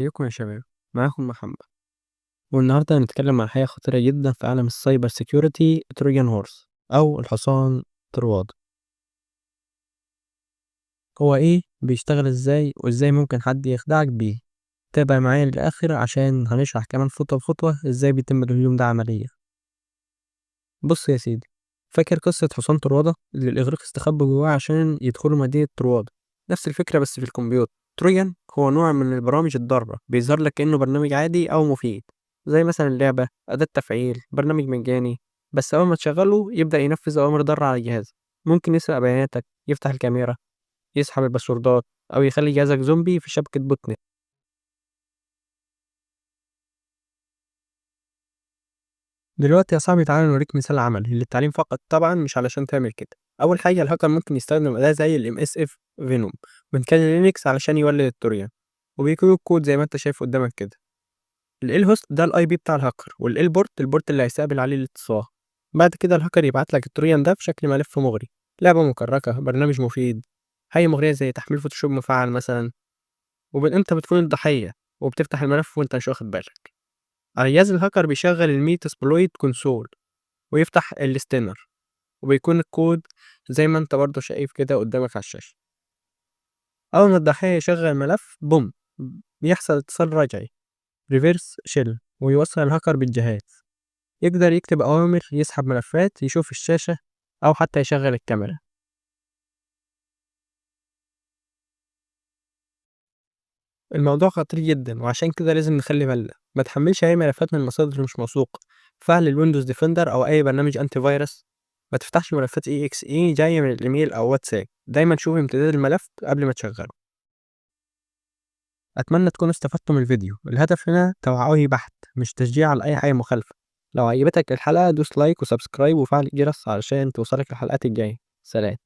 ازيكم يا شباب، معاكم محمد. والنهارده هنتكلم عن حاجة خطيرة جدا في عالم ال cyber security، Trojan horse أو الحصان طروادة. هو إيه، بيشتغل إزاي، وإزاي ممكن حد يخدعك بيه؟ تابع معايا للآخر عشان هنشرح كمان خطوة بخطوة إزاي بيتم الهجوم ده عمليا. بص يا سيدي، فاكر قصة حصان طروادة اللي الإغريق استخبوا جواه عشان يدخلوا مدينة طروادة؟ نفس الفكرة بس في الكمبيوتر. Trojan هو نوع من البرامج الضارة، بيظهر لك كأنه برنامج عادي أو مفيد، زي مثلا لعبة، أداة تفعيل، برنامج مجاني، بس أول ما تشغله يبدأ ينفذ أوامر ضارة على جهازك. ممكن يسرق بياناتك، يفتح الكاميرا، يسحب الباسوردات، أو يخلي جهازك زومبي في شبكة botnet. دلوقتي يا صاحبي تعالى نوريك مثال عملي للتعليم فقط، طبعا مش علشان تعمل كده. أول حاجة، الهاكر ممكن يستخدم أداة زي ال msfvenom من Kali Linux علشان يولد ال Trojan، وبيكون الكود زي ما انت شايف قدامك كده. ال LHOST ده ال IP بتاع الهاكر، وال LPORT ال port اللي هيستقبل عليه الاتصال. بعد كده الهاكر يبعت لك ال Trojan ده في شكل ملف مغري، لعبة مكركة، برنامج مفيد، حاجة مغرية زي تحميل Photoshop مفعل مثلا، وانت بتكون الضحية وبتفتح الملف وانت مش واخد بالك. على جهاز الهاكر بيشغل ال Metasploit console ويفتح ال listener، وبيكون الكود زي ما انت برضه شايف كده قدامك على الشاشة. أول ما الضحية يشغل الملف بوم، بيحصل اتصال رجعي reverse shell، ويوصل الهاكر بالجهاز. يقدر يكتب أوامر، يسحب ملفات، يشوف الشاشة، أو حتى يشغل الكاميرا. الموضوع خطير جدا، وعشان كده لازم نخلي بالنا ما تحملش أي ملفات من مصادر مش موثوقة. فعل ال Windows Defender أو أي برنامج antivirus. ما تفتحش ملفات EXE جاية من الإيميل أو واتساب. دايما شوف امتداد الملف قبل ما تشغله. أتمنى تكونوا استفدتوا من الفيديو. الهدف هنا توعوي بحت، مش تشجيع على أي حاجة مخالفة. لو عجبتك الحلقة دوس like و subscribe وفعل الجرس علشان توصلك الحلقات الجاية. سلام.